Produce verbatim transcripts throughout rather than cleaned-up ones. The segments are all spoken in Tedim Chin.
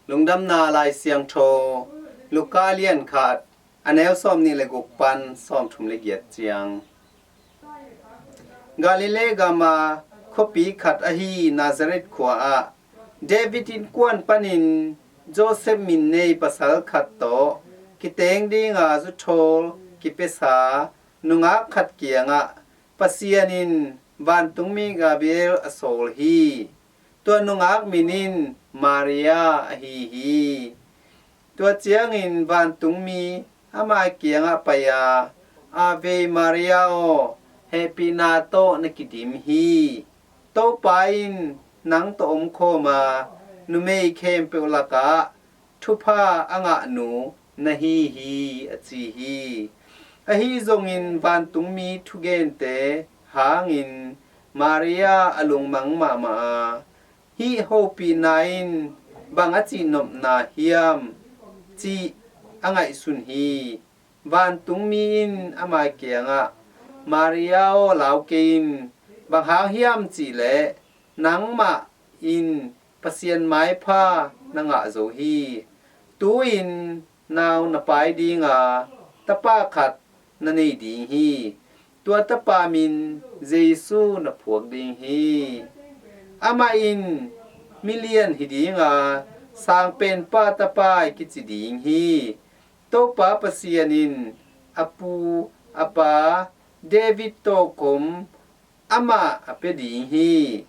Lungdamna Lai Siangtho, Luka lian khat, a neu sawmnih le guk pan sawmthum le giat ciang. Galilee gama khuapi khat ahi Nazareth khua ah David innkuan panin Joseph min nei pasal khat tawh kiteng dinga zuthawl kipiasa nungak khat kiangah Pasian in vantungmi Gabriel a sawl hi. Tua nungak min in Maria ahi hi. Tua ciangin vantungmi ama kiangah pai-a, "Ave Maria aw, hehpihna tawh na kidim hi. Topa in nang tawh omkhawm a, numei khempeuh lakah thupha a ngahnu na hi hi," a ci hi. Ahi zongin vantungmi thugente hangin Maria a lungmang mahmah a, "Hih hopihna in bang a cihnopna hiam?" cih a ngaihsun hi. Vantungmi in ama kiangah, "Maria aw, lau kei in, bang hang hiam cihleh nangmah in Pasian maipha na ngah zo hi. Tu-in nau na pai dinga tapa khat na nei ding hi. Tua tapa min Jesu na phuak ding hi. Amah in milian hi dinga, Sangpenpa Tapa kici ding hi. Topa Pasian in a pu a pa David tawh khawm amah a pia ding hi.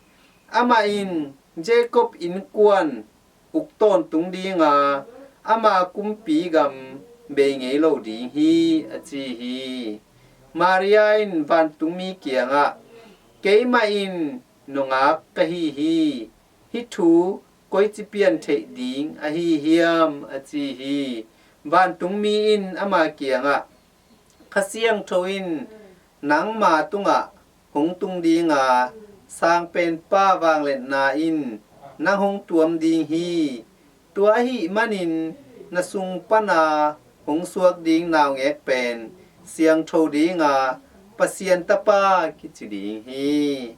Amah in Jacob innkuan uk tawntung dinga, ama kumpi gam bei ngei lo ding hi," a ci hi. Maria in vantungmi kiangah, "Keimah in nungak ka hi hi. Hih thu koici pian theih ding ahi hiam?" a ci hi. Vantungmi in ama kiangah, "Kha Siangtho in nangma tungah hong tung dinga, Sangpenpa vangliatna in nang hong tuam ding hi. Tua ahih manin na sung pana hong suak ding naungek pen siangtho dinga, Pasian Tapa kici ding hi.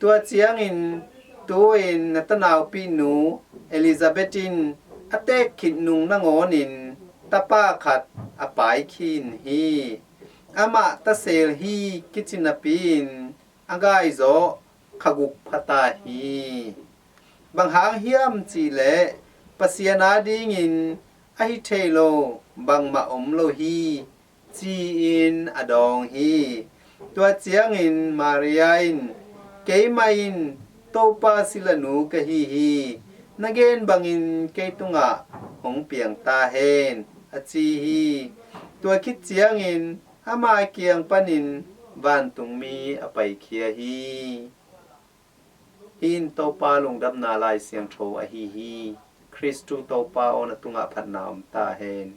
Tua ciangin tu-in na tanaupinu Elizabeth in a teek khit nung nangawnin tapa khat a pai khin hi. Amah tasel hi kici napi-in a gaizawh kha guk pha ta hi. Bang hang hiam cihleh Pasian adingin a hi thei lo bangmah om lo hi," ci-in a dawng hi. Tua ciangin Maria in, "Keimah in Topa silanu ka hi hi. Na gen bangin kei tungah hong piang ta hen," a ci hi. Tua khit ciangin ama kiang panin vantungmi a paikhia hi. Hih in Topa lungdamna Lai Siangtho ahi hi. Khristu Topa aw, na tungah phatna om ta hen.